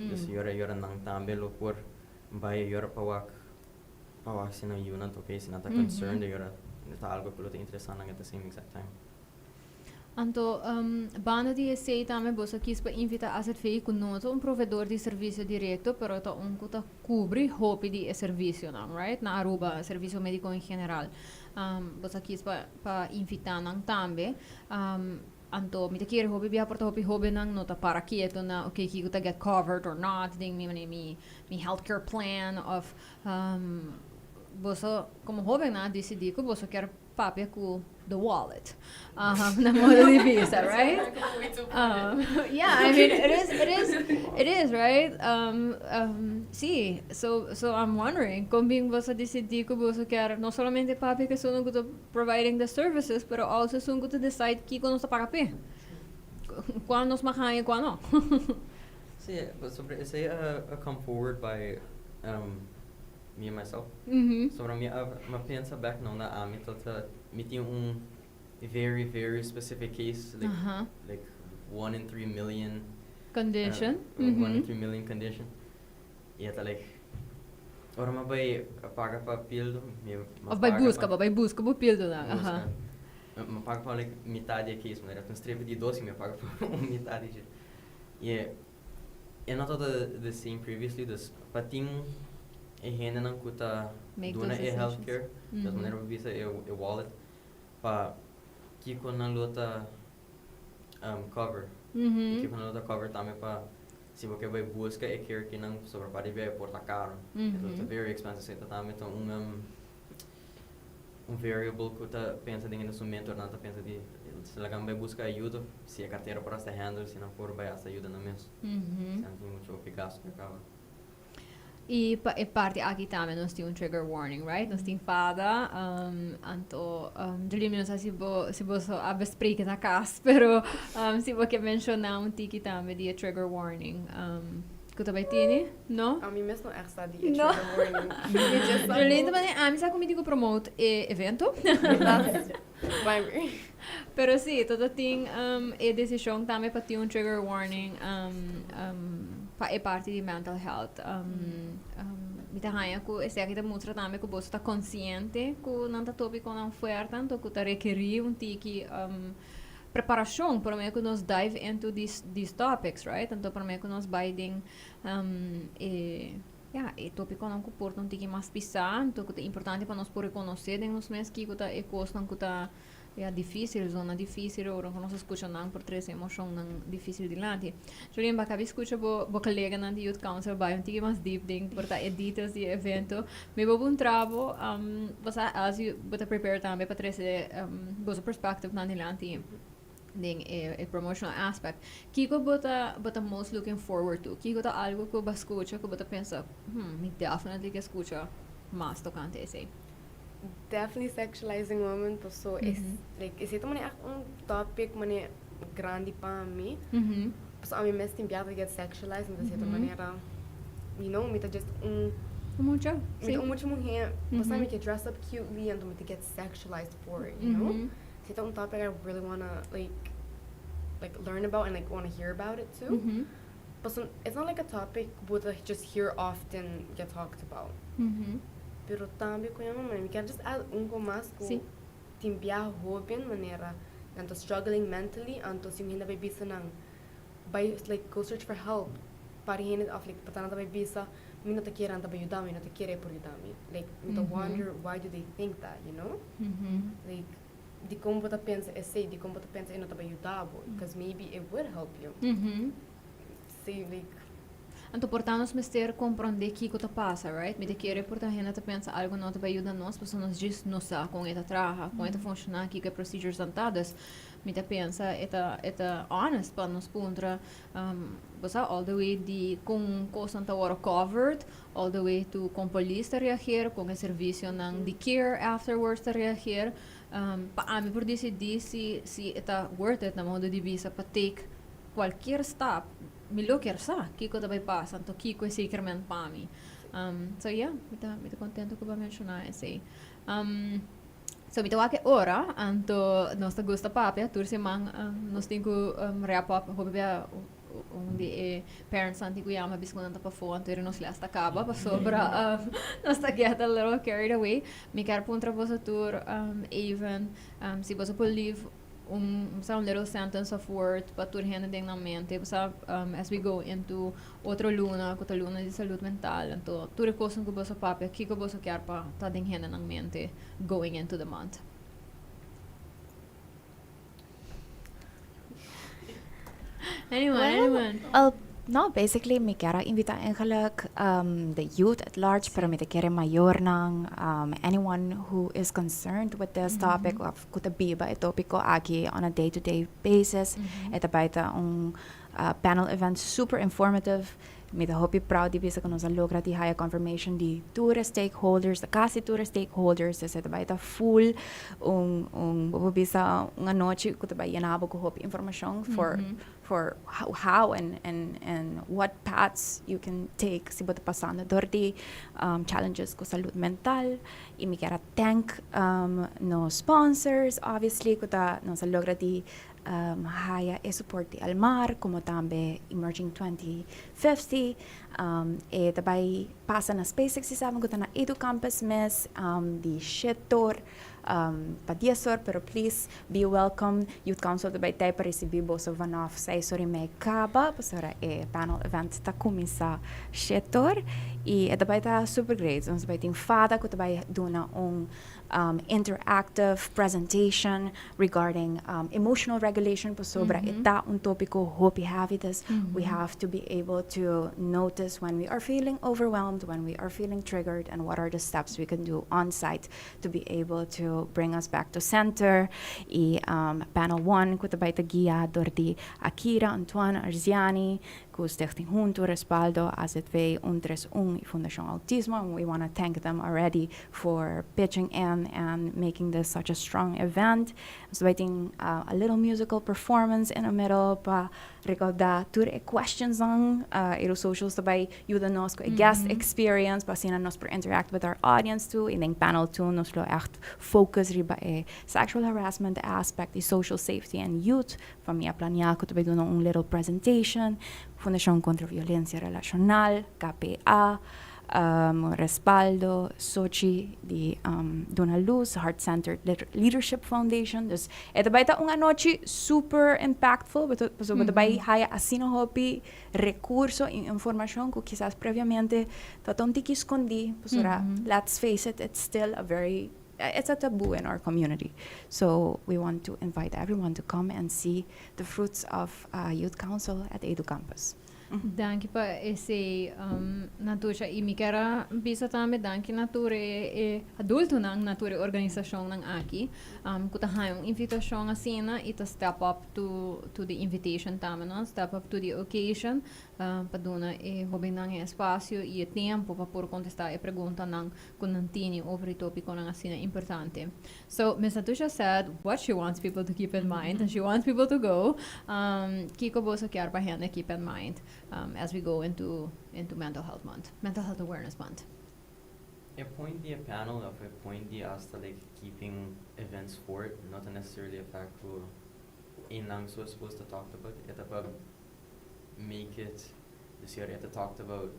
Dus yora yora nan tambe lo por bay yora pa wak pa wak si nan yunan ta okay, si nan ta concerned yora ta algo ku lo ta interesa nan at the same exact time. Anto, banda di esei tambe boso a kis pa invita AZV ku no ta un proveedor di servisio direkto pero ta un ku ta kubri hopi di e servisionan, right? Na Aruba, servisio mediko en general. Boso a kis pa pa invita nan tambe. Anto mi ta kere hopi bia por ta hopi hobennan no ta para kieto na okay kiko ta get covered or not den mi mi mi healthcare plan of boso komo hobennan a disidí ku boso kier papia ku the wallet na modo di bisa, right? Yeah, I mean, it is, it is, it is, right? Sí, so I'm wondering, kon bin boso a disidí ku boso kier no solamente papia ku esunnan ku ta providing the services, pero also esun ku ta decide kiko nos ta paga p'e? Kua nos mag haña i kua no? Sí, pasobra esei a come forward by me and myself. Sobra mi a mi a pensa back na unda ami ta ta mi tin un very very specific case like like one in 3 million condition. One in 3 million condition. Y e ta like ora mi a bay paga pa pildo mi Of bay busca, bo bay busca bo pildonan. Busca. Mi a paga pa like mitad di e case, manera un strepe di dos y mi a paga pa un mitad di dje. Y e no tabata the same previously, dus pa tin e hendenan ku ta make duna those e decisions. Healthcare, dus manera bo bisa e wallet, pa kiko nan lo ta cover. Y kiko nan lo ta cover tambe pa si bo ke bai buska e care kinan sobra pa riba e por ta caro. E lo ta very expensive, so e ta tambe ta un. un variable ku ta pensa den e momento, nan ta pensa di si laga bai buska ayuda, si e kartera por hasta handle, si nan por bai hasta ayuda nan mes. Si nan tin mucho hopi gasto ya kaba. I pa e parti aki tambe nos tin un trigger warning, right? Nos tin fada, anto Julie mi no sa si bo si boso a bespreken na kas, pero si bo ke menshoná un tiki tambe di e trigger warning ku ta bai tini, no? Ami mes no ègt sa di e trigger warning. Mi just sa ku. Julie ta manda ami sa ku mi tin ku promote e evento. That's primary. Pero si, ta ta tin e desishon tambe pa tin un trigger warning pa e parti di mental health. Mi ta haña ku esaki ta mustra tambe ku boso ta konsiente ku nan ta topikonan fuerte, anto ku ta rekerí un tiki preparashon promé ku nos dive into these these topics, right? Anto promé ku nos bai den e ya, e topikonan ku por ta un tiki mas pisá, anto ku ta importante pa nos por rekonosé den nos mes kiko ta e kosnan ku ta Ya difícil, zona difícil ora ku nos a skucha nan por trese emoshonnan difícil dilanti. Jolien, bo a kabi skucha bo bo koleganan di Youth Council bai un tiki mas deep den por ta e details di e evento. Mi bo puntra bo, bo sa as you bo ta prepare tambe pa trese boso perspective nan dilanti den e e promotional aspect. Kiko bo ta bo ta most looking forward to? Kiko ta algo ku bo a skucha ku bo ta pensa, hmm, mi definitely ke skucha mas tokante esei? Definitely sexualizing women paso es like esei ta manera echt un topic manera grandi pa mi. Paso ami mes tin biaha ta get sexualized mi ta cierto manera you know mi ta just un Un mucha, mi ta un mucha muher paso mi ke dress up cutely anto mi ta get sexualized for it you know. Esei ta un topic I really wanna like like learn about and like wanna hear about it too. Paso it's not like a topic bo ta just hear often get talked about. Pero tambe ku ña mama mi kier just add un ko mas ku Sí. tin biaha hoben manera nan ta struggling mentally anto si un hende a bai bisa nan bai like go search for help par hende of like pa ta nan ta bai bisa mi no ta kere nan ta bai yuda mi no ta kere e por yuda mi like mi ta wonder why do they think that you know like dikon bo ta pensa esei dikon bo ta pensa e no ta bai yuda bo because maybe it would help you si like. Anto por ta nos mester comprende kico ta pasa, right? Mi ta kere por ta hende ta pensa algo no ta bay yuda nos, pasobra nos djis no sa con e ta traha, con e ta funciona, kico e procedures nan ta. Dus mi ta pensa e ta e ta honest pa nos puntra, bo sa, all the way di con cosnan ta worde covered, all the way to con polis ta reageer, con e servicionan di care afterwards ta reageer, pa ami por dicidi si si e ta worth it na modo di bisa pa take cualkier stap. Mi lo kier sa kiko ta bai pasa, anto kiko e zeker ment pa mi. So yeah, mi ta mi ta contento ku bo a menciona esei. So mi ta wak e ora, anto nos ta gusta papia, tur siman nos tin ku wrap up hopi bia un di e parentsnan tin ku yama bisa ku nan ta pafó, anto nos les ta kaba pasobra nos ta get a little carried away. Mi kier puntra boso tur even si boso por leave un sa un little sentence of word pa tur hende den nan mente sa as we go into otro luna ku ta luna di salud mental anto tur e kosnan ku boso papia kiko boso kier pa ta den hende nan mente going into the month. Anyone, anyone. Well, no, basically mi kier a invita eigenlijk um, the youth at large, pero mi ta kere mayornan, um, anyone who is concerned with this topic of ku ta biba e tópiko aki on a day-to-day basis. E ta bai ta un uh, panel event super informative. Mi ta hopi proud di bisa ku nos a logra di haya confirmation di tur e stakeholders, kasi tur e stakeholders, dus e ta bai ta full un, un, bo por bisa un anochi ku ta bai yena bo ku hopi informashon for for how and and and what paths you can take si bo ta pasando dor di um, challenges ku salud mental. I mi kier a thank um, nos sponsors, obviously, ku ta nos a logra di um, haya e support di Almar, como tambe Emerging 2050. Um, e ta bai pasa na Space 67, ku ta na Edu Campus mes, um, di shetor um, pa 10 or, pero please be welcome. Youth Council ta bai tei pa recibi boso vanaf 6 or y mei kaba, pasobra e panel event ta cuminsa shetor. Y e ta bai ta super great. Nos bai tin fada ku ta bai duna un Interactive presentation regarding emotional regulation, pasobra e ta un topico hopi heavy, dus we have to be able to notice when we are feeling overwhelmed, when we are feeling triggered, and what are the steps we can do on site to be able to bring us back to center. Y panel 1 cu tambe ta guia door di Akira Antoine Arziani, cu Stichting Hunto, Respaldo, AZV 131 y Fundacion Autismo, and we want to thank them already for pitching in and making this such a strong event. So I think a little musical performance in the middle pa recorda tur e questions nan e socials tambe yuda nos cu e guest experience pa asina nos por interact with our audience too. Y den panel 2 nos lo echt focus riba e sexual harassment aspect y social safety and youth. Famia Planea cu tambe duna un little presentation, Fundacion contra Violencia Relacional, KPA, Respaldo, Sochi di Duna Luz, Heart Centered Leadership Foundation. Dus e tambe ta un anochi super impactful, pasobra tambe haya asina hopi recurso y informacion cu kisas previamente ta un tiki scondi. Pasobra, let's face it, it's a taboo in our community. So we want to invite everyone to come and see the fruits of Youth Council at Edu Campus. Danki pa esey, Natusha. Y mi kier bisa tambe danki na tur e adultonan, na tur e organisacionnan aki. Cu ta un invitacion asina y ta step up to the invitation tambe, no? Step up to the occasion pa duna e hobennan espacio y tempo pa por contesta e preguntanan cu nan tin over e topiconan asina importante. So, Ms. Natusha said what she wants people to keep in mind, and she wants people to go. Kico boso kier pa hende keep in mind as we go into Mental Health Month, Mental Health Awareness Month? E point di panel of e point di hasta like keeping events for it, not necessarily a fact cu nan so supposed to talk about it, about make it this year it talked about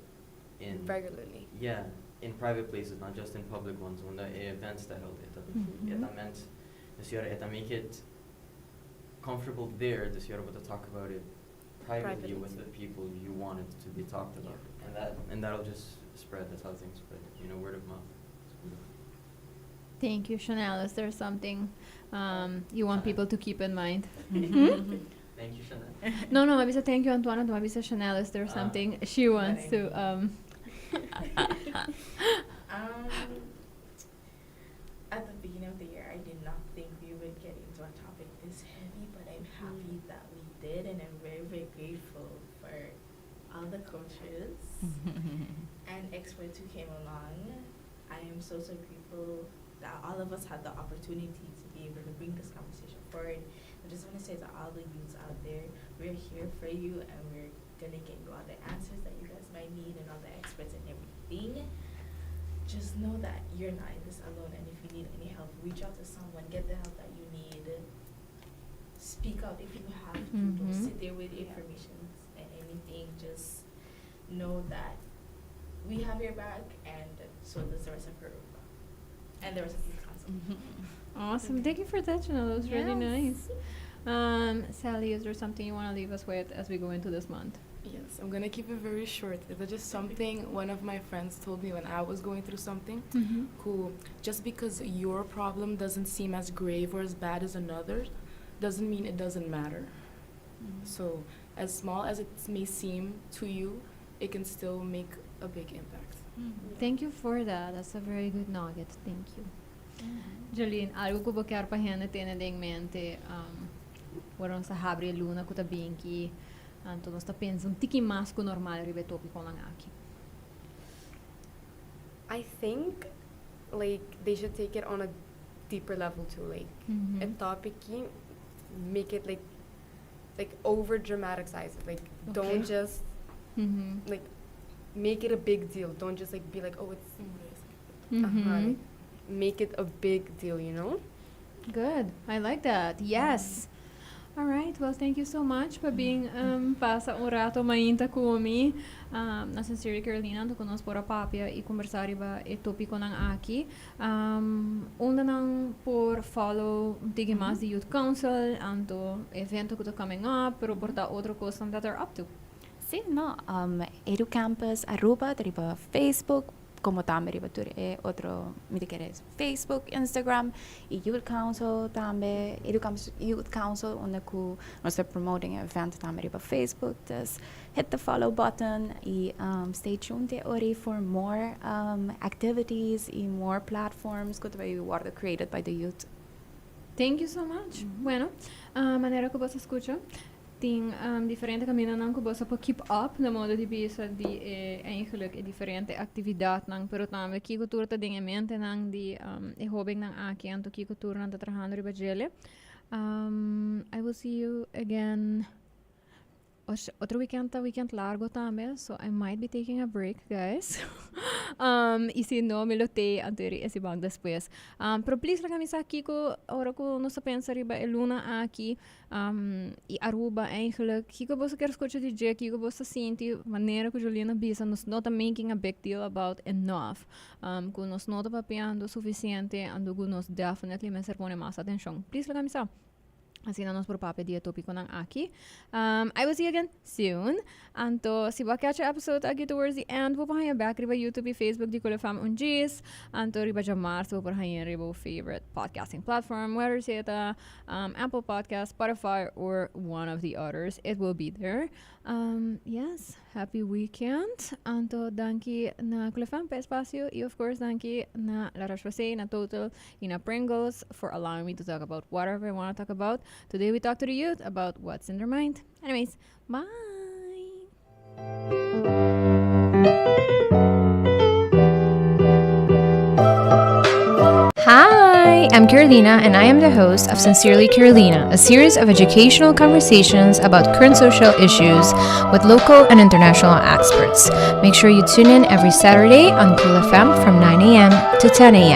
in regularly. Yeah, in private places, not just in public ones. When the events that held it, it meant this year it make it comfortable there. This year to talk about it privately Privately with too. The people you want it to be talked about, and that'll just spread. That's how things spread. Word of mouth. It's beautiful. Thank you, Chanel. Is there something you want people to keep in mind? Thank you, Chanel. No, m'a bisa thank you, Antoine. M'a bisa Chanel. Is there Ah. something she wants to? At the beginning of the year, I did not think we would get into a topic this heavy, but I'm happy that we did, and I'm very, very grateful for all the coaches and experts who came along. I am so, so grateful that all of us had the opportunity to be able to bring this conversation forward. I just want to say to all the youths out there, we're here for you, and we're gonna get you all the answers that you guys might need and all the experts and everything. Just know that you're not in this alone, and if you need any help, reach out to someone, get the help that you need. Speak out if you have to. Don't sit there with information and anything. Just know that we have your back, and so does the rest of Aruba and the rest of the council. Awesome. Thank you for that, Chanel. That was really nice. Sally, is there something you want to leave us with as we go into this month? Yes, I'm gonna keep it very short. It's just something one of my friends told me when I was going through something. Who just because your problem doesn't seem as grave or as bad as another's, doesn't mean it doesn't matter. So, as small as it may seem to you, it can still make a big impact. Thank you for that. That's a very good nugget. Thank you. Jolene, algo cu bo kier pa hende tene den mente ora nos habri luna cu ta bin aki, anto nos ta pensa un tiki mas cu normal riba e topiconan aki. I think like they should take it on a deeper level too. Like a topic, make it like over dramatic size. Like don't just like make it a big deal. Don't just like be like, "Oh, it's like, make it a big deal." Good. I like that. Yes. All right. Well, thank you so much pa bin pasa un rato mainta cu mi. Na Sincerely Carolina, cu nos por a papia y conversa riba e topiconan aki. Unda nan por follow tiki mas di Youth Council, anto evento cu ta coming up, pero por ta otro cos that they're up to. Si, no. Edu Campus Aruba, riba Facebook. Como tambe riba tur e otro, mi ta kere Facebook, Instagram y Youth Council tambe, Educampus Youth Council, unda cu nos ta promoting e event tambe riba Facebook. Dus hit the follow button y stay tuned te ori for more activities y more platforms cu ta bay wordo created by the youth. Thank you so much. Bueno, manera cu boso a scucha, tin diferente camindanan cu boso por keep up na modo di bisa di e eigenlijk e diferente actividadnan, pero tambe kico tur ta den e mentenan di e hobennan aki, anto kico tur nan ta trahando riba djele. I will see you again. Otro weekend ta weekend largo tambe, so I might be taking a break, guys. Y si no, mi lo te anto e siman despues. Pero please laga mi sa kiko ora ku nos ta pensa riba e luna aki y Aruba eigenlijk. Kiko boso kier scucha di dje, kiko boso ta sinti, manera ku Jolene a bisa, nos no ta making a big deal about enough. Ku nos no ta papiando suficiente, anto ku nos definitely mester pone mas atencion. Please laga mi sa. Asina nos por papia di e topiconan aki. I will see you again soon. Anto, si bo a catch e episode aki towards the end, bo por haña back riba YouTube y Facebook di Cool FM un djis. Anto, riba djamars bo por haña riba bo favorite podcasting platform, whether sea ta Apple Podcast, Spotify or one of the others. It will be there. Yes, happy weekend. Anto, danki na Cool FM pa e espacio y of course danki na La Roche-Posay, na Total y na Pringles for allowing me to talk about whatever I want to talk about. Today we talk to the youth about what's in their mind. Anyways, bye! Hi, I'm Carolina, and I am the host of Sincerely Carolina, a series of educational conversations about current social issues with local and international experts. Make sure you tune in every Saturday on Cool FM from 9 a.m. to 10 a.m.